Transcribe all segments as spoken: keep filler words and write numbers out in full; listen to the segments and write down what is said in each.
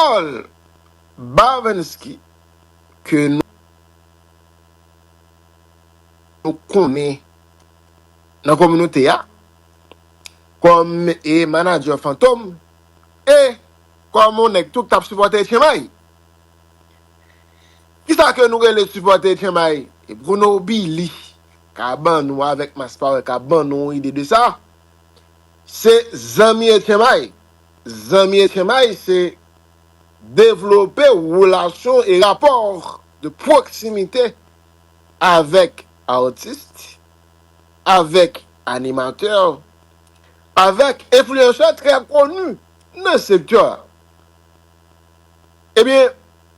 Carl Barvensky ke nou, nou konnen nan kominote a kòm e manadjè Fantom e kòm yon nèg tou k t ap sipòte Etyen May. Kisa ke nou rele sipòte Etyen May? E Bruno Billy ka ban nou avèk Mass Power ka ban nou yon ide de sa. Se zanmi Etyen May. Zanmi Etyen May, se devlope relasyon e rapò de pwoksimite avèk atis, avèk animatè, avèk enfliyansè trè koni nan sektè a. Ebyen,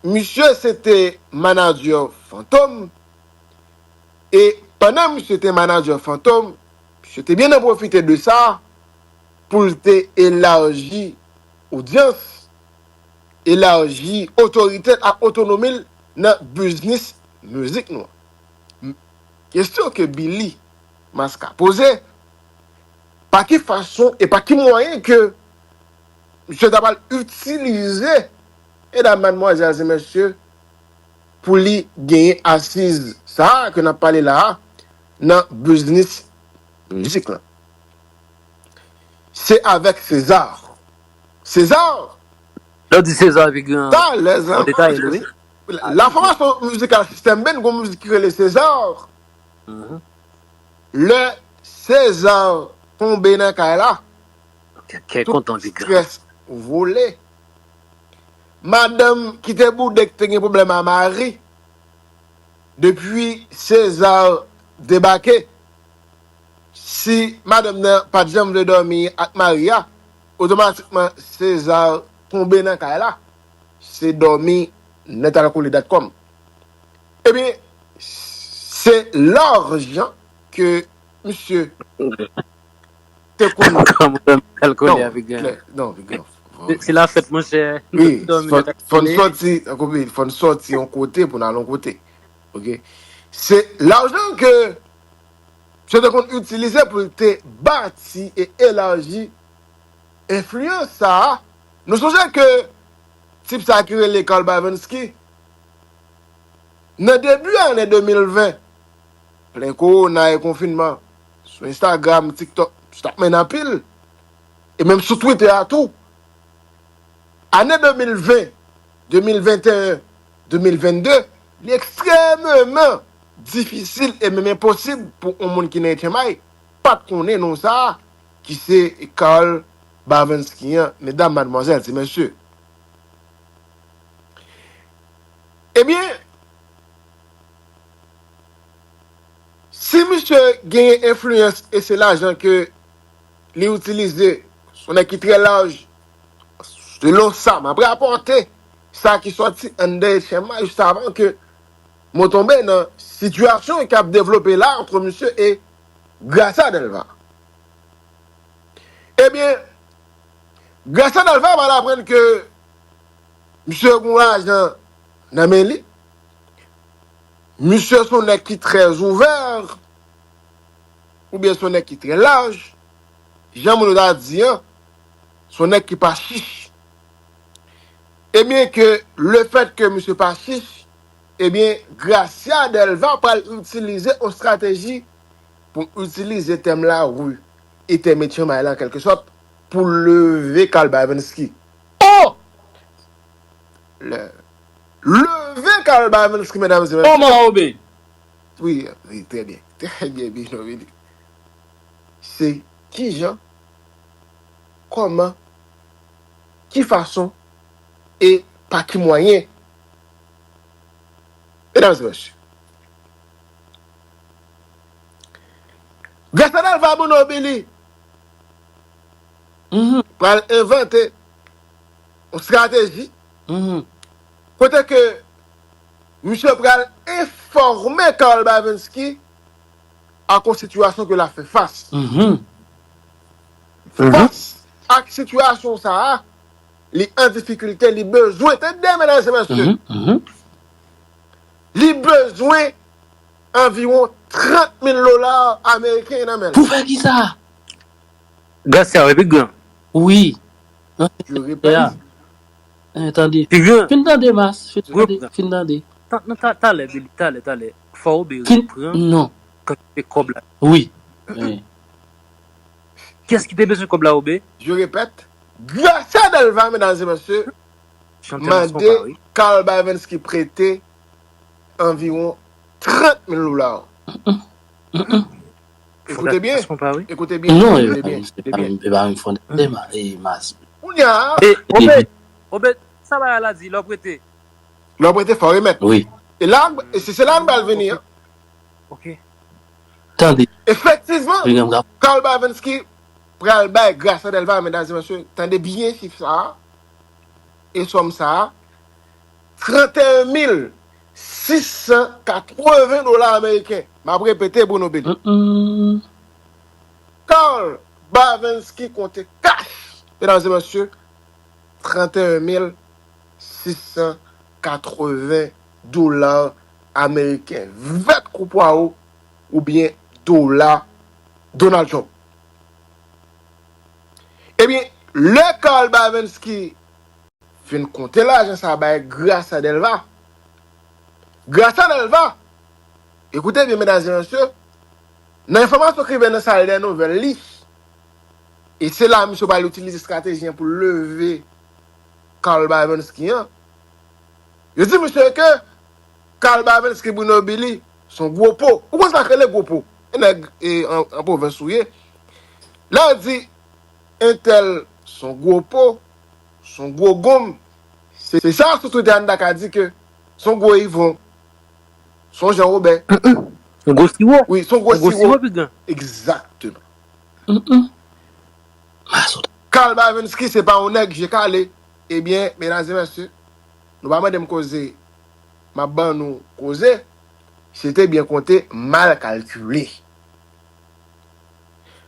misye se te manadjè Fantom, e pandan misye te manadjè Fantom, misye te byen pwofite de sa pou l te elaji odyans, elaji otorite l ak otonomi l nan biznis mizik nou an. Kesyon ke Billy Maska poze, pa ki fason e pa ki mwayen ke misye ta pral itilize, medam, madmwazèl e mesye, pou li genyen asiz sa a ke n ap pale la a nan biznis mizik lan. Se avèk César. César. Lè w di César, epi gen talè, an detay, wi. La fòmasyon mizikal Sistèm Band, gon mizik ki rele César. Lè César tonbe nan kay la, tout strès vole. Madanm ki te boude, ki te gen pwoblèm a mari, depi César debake, si madanm nan pa t janm vle dòmi ak mari a, otomatikman César tonbe nan kay la. Se dòmi nètalkole dot com. Ebyen, se lajan ke misye te konn. Kòman dòmi nètalkole avèk gran? Non, avèk gran. Se lafèt, monchè. Wi, fò n sòti, tankou, fò n sòti yon kote pou n al yon kote. Oke? Se lajan ke misye te konn itilize pou l te bati e elaji enfliyans sa a. Nou sonje ke tip sa a ki rele Carl Barvensky, nan debi ane de mil ven, plen kowona e konfinman, sou Instagram, TikTok, misye t ap mennen anpil, e menm sou Twitter a tou. Ane de mil ven, de mil venteyen, de mil vennde, li ekstrèmeman difisil e menm enposib pou yon moun ki nan Etyen May pa t konnen non sa a, ki se Carl Barvensky an, medam, madmwazèl e mesye. Ebyen, si misye genyen enfliyans e se lajan ke li itilize, se yon nèg ki trè laj, selon sa m ap rapòte, sa ki sòti anndan Etyen May jis avan ke mwen tonbe nan sitiyasyon ki ap devlope la ant misye e Gracia Delva. Ebyen, Gracia Delva pral aprann ke misye gen lajan nan men li. Misye se yon nèg ki trè ouvè, oubyen se yon nèg ki trè laj. Jan moun yo ta di an, se yon nèg ki pa chich. Ebyen ke lefèt ke misye pa chich, ebyen, Gracia Delva pral itilize yon estrateji pou itilize tèm lari e tèm Etyen May la, an kèlke sòt, pou leve Carl Barvensky. Oh! Le, leve Carl Barvensky, medam e mesye. Oh, Mawobe! Wi, wi, trè byen. Trè byen, byen, non, vini. Se kijan, kòman, ki fason e pa ki mwayen. Medam e mesye, Gracia Delva, Bruno Billy pral envante yon estrateji kote ke misye pral enfòme Carl Barvensky ak yon sitiyasyon ke l ap fè fas. Fas ak sitiyasyon sa a, li an difikilte, li bezwen, tande, medam e mesye, li bezwen anviwon trant mil dola ameriken nan men l. Pou fè kisa? Gracia, epi gran. Wi. Je répète, Eh, tande. Fin tande, Mas. Fin tande. Fin tande. Talè, Billy, talè, talè. Fò Obe repran kantite kòb la. Wi. Kiyès ki te bezwen kòb la, Obe? Je répète, Gracia Delva, mesdames et messieurs, mande Carl Barvensky prete anviwon trant mil dola. Ekoute byen. Ekoute byen. Non, e pa menm fondasyon, e Mas. Kounye a, Obe, Obe, sa bagay la di, lè w prete. Lè w prete, fò w remèt. Wi. E la, e se, se la n pral vini an. Ok. Tande. Efektivman, Carl Barvensky pral bay Gracia Delva, medam e mesye, tande byen chif sa a, e sòm sa a, trant e en mil sis san katreven dola ameriken. M ap repete, Bruno Billy. Carl Barvensky konte kach, medam e mesye, trant e en mil sis san katreven dola ameriken, vèt kou pwawo oubyen dola Donald Trump. Ebyen, lè Carl Barvensky fin konte lajan sa bay Gracia Delva, Gracia Delva, ekoute byen, medam e mesye, nan enfòmasyon ki vin nan sal dè nouvèl li, e se la misye pral itilize estrateji an pou leve Carl Barvensky an. Yo di misye ke Carl Barvensky, Bruno Billy, se yon gwo po. Ou konn sa k rele gwo po? E nèg, e, an, an pwovens ou ye. Lè yo di entèl se yon gwo po, se yon gwo gonm, se, se sa sou Twitter a n ta ka di ke se yon gwo ivon, se yon Jan Wobè. Yon gwo siwo. Wi, se yon gwo siwo. Yon gwo siwo, pigan. Egzakteman. Carl Barvensky se pa yon nèg je kale. Ebyen, medam e mesye, nou pa mande m koze, m ap ban nou koze. Se te byen konte, mal kalkile.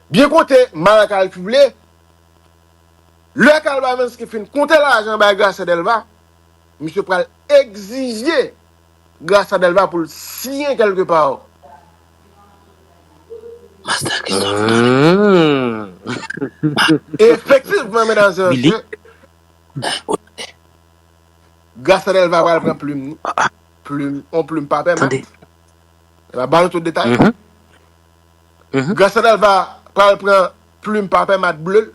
Byen konte, mal kalkile. Lè Carl Barvensky fin konte lajan bay Gracia Delva, misye pral egzije Gracia Delva pou l siyen kèlke pa. Master Christophe. Efektivman, medam e mesye, Gracia Delva pral pran plim ni. Plim, on plim papè mat. Tande. E pa ba nou tout detay. Gracia Delva pral pran plim papè mat ble l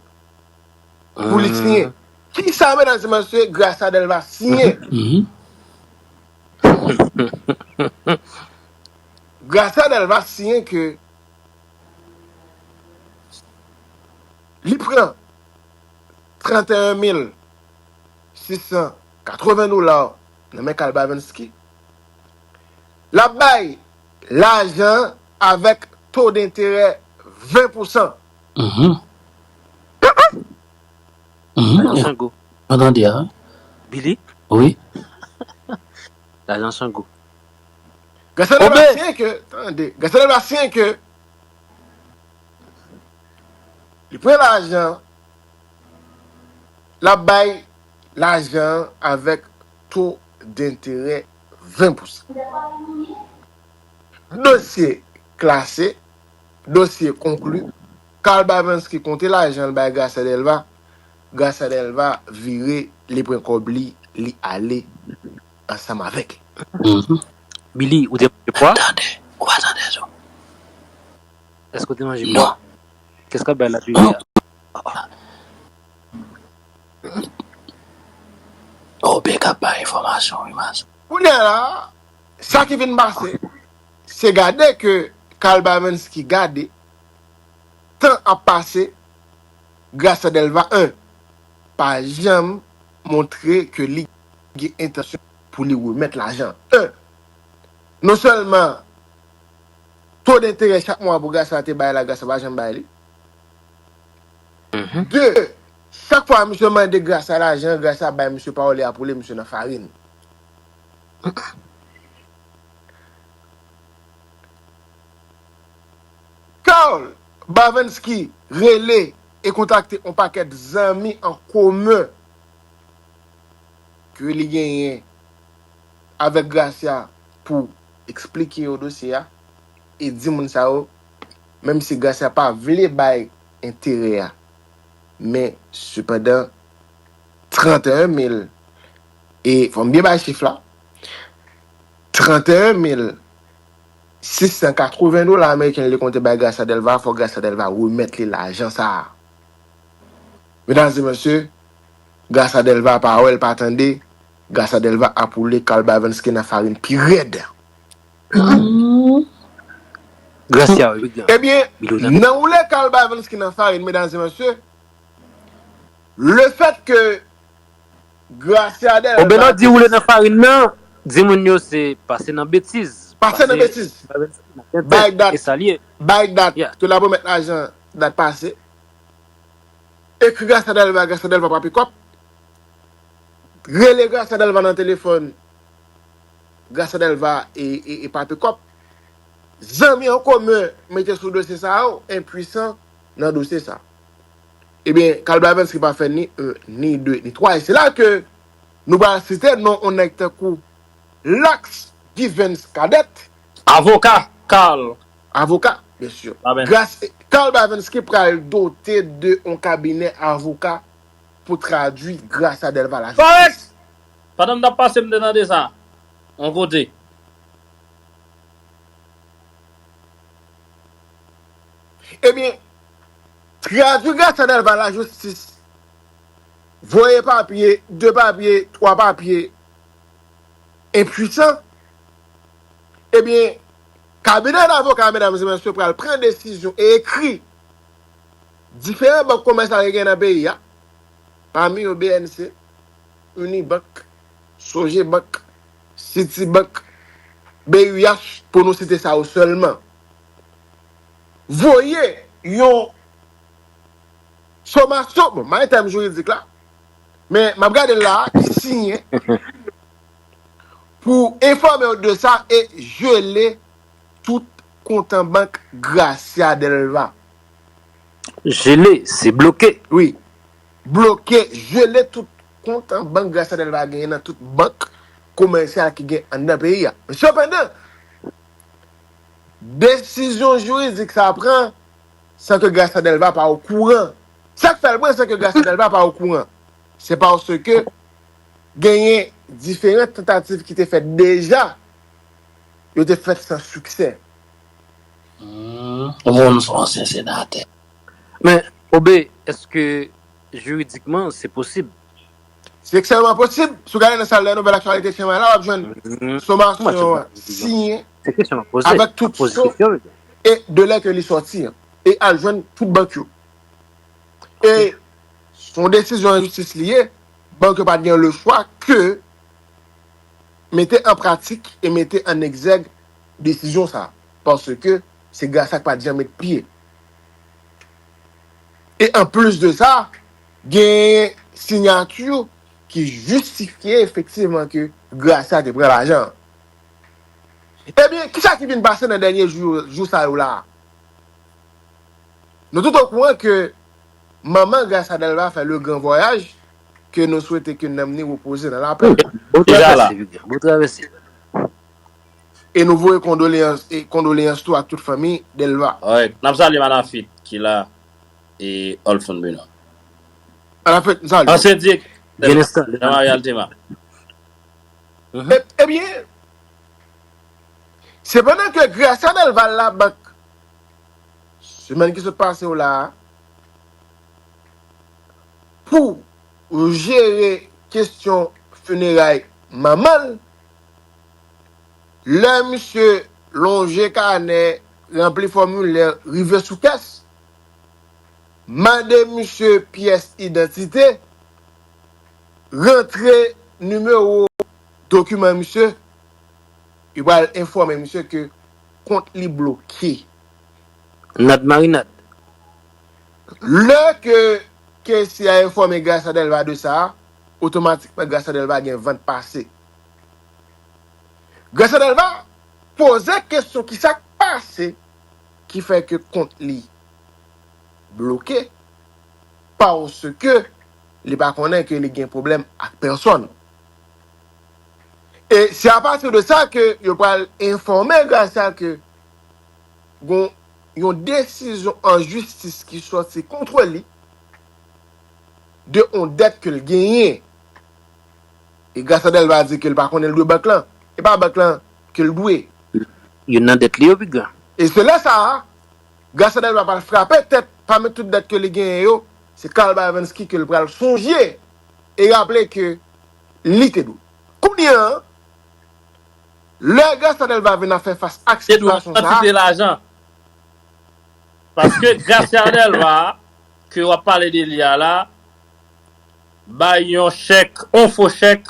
pou li siyen. Kisa, medam e mesye, Gracia Delva siyen? Gracia Delva siyen ke li pran trant e en mil sis san katreven dola nan men Carl Barvensky. L ap bay lajan avèk to denterè ven pousan. Lajan Sango. Mwen tande a. Billy? Wi. Lajan Sango. Gason Delva siyen ke, tande, Gason Delva siyen ke li pran lajan, l ap bay lajan avèk to denterè ven pousan. Dosye klase, dosye konkli. Carl Barvensky konte lajan l bay Gracia Delva. Gracia Delva vire, li pran kòb li, li ale ansanm avèk. Billy, ou te manje pwa? Tande, ou pa tande, zo. Èske ou te manje pwa? Non. Kèsk ap bay la, Billy a? Obe k ap bay enfòmasyon, wi, mas. Kounye a la, sa ki vin pase, se gade ke Carl Barvensky gade, tan ap pase, Gracia Delva, en, pa janm montre ke li gen entansyon pou li remèt lajan. En, non sèlman to denterè chak mwa pou Gracia te bay la, Gracia pa janm bay li. De, chak fwa misye mande Gracia lajan, Gracia bay misye pawòl, li ap woule misye nan farin. Carl Barvensky rele e kontakte yon pakèt zanmi an komen ke li genyen avèk Gracia pou eksplike yo dosye a e di moun sa yo, menm si Gracia pa vle bay enterè a, men sepandan, trant e en mil E fò m byen bay chif la. Trannteyen mil sis san katreven dola ameriken li konte bay Gracia Delva, fò Gracia Delva remèt li lajan sa a. Medam e mesye, Gracia Delva pa wè, l pa tande, Gracia Delva ap woule Carl Bavenski nan farin pi rèd. Gracia, wi, big up. Ebyen, nan woule Carl Bavenski nan farin, medam e mesye, le fèt ke Gracia Delva. Oben lè w di woule nan farin nan, di moun yo se pase nan betiz. Pase nan betiz. Bay dat. E sa l ye. Bay dat. Yeah. Ke l ap remèt lajan dat pase. Ekri Gracia Delva, Gracia Delva pa pikòp. Rele Gracia Delva nan telefòn. Gracia Delva e, e, e pa pikòp. Zanmi an komen mete sou dosye sa yo, enpwisan nan dosye sa. Ebyen, Carl Bavenski pa fè ni en, ni de, ni twa. E se la ke nou pral site non yon nèg tankou Lax Givens Cadet. Avoka, Carl. Avoka, byen si. Gras, Carl Bavenski pral dote de yon kabinè avoka pou tradui Gracia Delva la jistis. Pandan m t ap pase, m te tande sa. Yon kote. Ebyen, tradui Gracia Delva la jistis, voye papye, de papye, twa papye, enpwisan, ebyen, kabinè davoka, medam e mesye, pral pran desizyon e ekri diferan bank komèsyal ki gen nan peyi a, pami yo B N C, Unibank, Sogebank, Citibank, B U H, pou nou site sa yo sèlman. Voye yon somasyon, bon, m pa gen tèm jiridik la, men m ap gade l la, ki siyen pou enfòme yo de sa e jele tout kont an bank Gracia Delva. Jele, se bloke. Wi. Bloke, jele tout kont an bank Gracia Delva genyen nan tout bank komèsyal ki gen anndan peyi a. Men sepandan, desizyon jiridik sa pran san ke Gracia Delva pa okouran. Sa k fè l pran san ke Gracia Delva pa okouran? Se paske genyen diferan tantativ ki te fèt deja, yo te fèt san siksè. Ou konn se yon ansyen senatè. Men, Obe, èske jiridikman se posib? Se ekstrèmman posib. Si w gade nan sal dè nouvèl Aktyalite Channel la, w ap jwenn somasyon an siyen avèk tout son e de lè ke li sòti an. E al jwenn tout bank yo. E se yon desizyon enjistis li ye, bank yo pa t gen lechwa ke mete an pratik e mete an egzèg desizyon sa a. Paske se Gracia k pa t janm met pye. E anplis de sa, gen siyati ki jistifye efektivman ke Gracia te pran lajan an. Ebyen, kisa ki vin pase nan dènye jou, jou sa yo la a? Nou tout okouran ke manman Gracia Delva fè le gran vwayaj, ke nou swete ke nanm ni repoze nan lapè. Bon travèse, Vivian. Bon travèse. E nou voye kondoleyans, e kondoleyans tou ak tout fanmi Delva. Alright. N ap salye Madam Fit ki la e Olfan Beno. Madam Fit, m salye. Ansyen direktè Jean-Marie Altema. E- Ebyen, sepandan ke Gracia Delva al labank semèn ki sot pase yo la a, pou jere kesyon fineray manman l, lè misye lonje kanè, ranpli fòmilè, rive sou kès, mande misye pyès idantite, rantre nimewo dokiman misye, yo pral enfòme misye ke kont li bloke. Nad marinad. Lè ke kesye a enfòme Gracia Delva de sa, otomatikman Gracia Delva gen vant pase. Gracia Delva poze kesyon kisa k pase ki fè ke kont li bloke, paske li pa konnen ke li gen pwoblèm ak pèsòn. E se apati de sa ke yo pral enfòme Gracia ke gon yon desizyon an jistis ki sòti kont li de yon dèt ke l genyen. E Gracia Delva di ke l pa konnen l dwe bank lan. E pa bank lan ke l dwe. Youn nan dèt li yo, piga. E se lè sa a, Gracia Delva pral frape tèt pami tout dèt ke li genyen yo, se Carl Bavenski ke l pral sonje e raple ke li te dwe. Kounye a, lè Gracia Delva vin ap fè fas ak sitiyasyon sa a, kantite lajan. Paske Gracia Delva, ke w ap pale de li a la, bay yon chèk, yon fo chèk,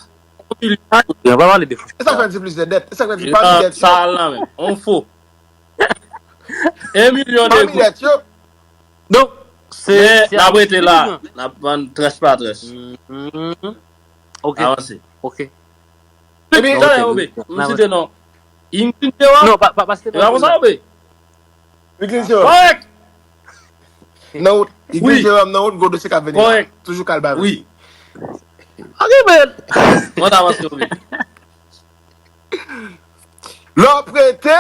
yon milyon. Yo pa pale de fo. E sa fè di plizyè dèt. E sa fè di pami dèt yo. Sa la menm, yon fo. Un milyon de Pami dèt yo. Donk, se. Men, n ap rete la. N ap vann très pa très. Ok. Avanse. Ok. Epi, Talè, oube. M site non. Ingrid Jérôme. Non, pa, pa, pa, E pa konsa, oube. Ingrid Jérôme. Kòrèk. Nan wout, Ingrid Jérôme nan wout, gwo dosye k ap vini la. Kòrèk. Toujou Carl Bavenski. Wi. Ok, men. Mwen ta avanse, oube. Lè w prete,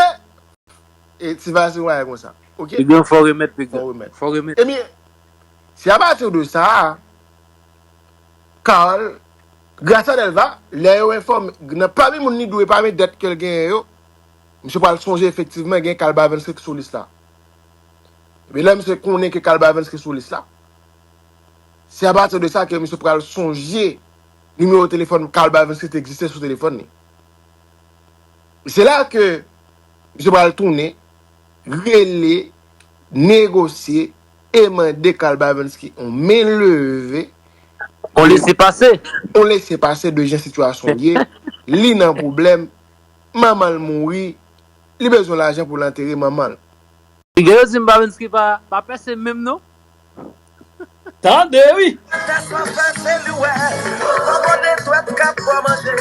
e ti vazi w konsa. Ok? Piga, fò remèt, piga. Fò remèt. Fò remèt. Ebyen, se apati de sa, Carl, Gracia Delva, lè yo enfòme, nan pami moun li dwe, pami dèt ke l genyen yo, misye pral sonje efektivman gen Carl Bavenski sou lis la. Ebyen, lè misye konnen ke Carl Bavenski sou lis la, se apati de sa ke misye pral sonje nimewo telefòn Carl Bavenski te egziste sou telefòn li. Se la ke misye pral tounen, rele, negosye e mande Carl Bavenski yon men leve, On lese pase. yon lese pase de jan sitiyasyon ye, li nan pwoblèm, manman l mouri, li bezwen lajan pou l antere manman l. Piga, yo di m Bavenski pa, pa pèse menm non. Tande, wi. Tès la fè se li wè. Fò konnen dwèt k ap fò manje.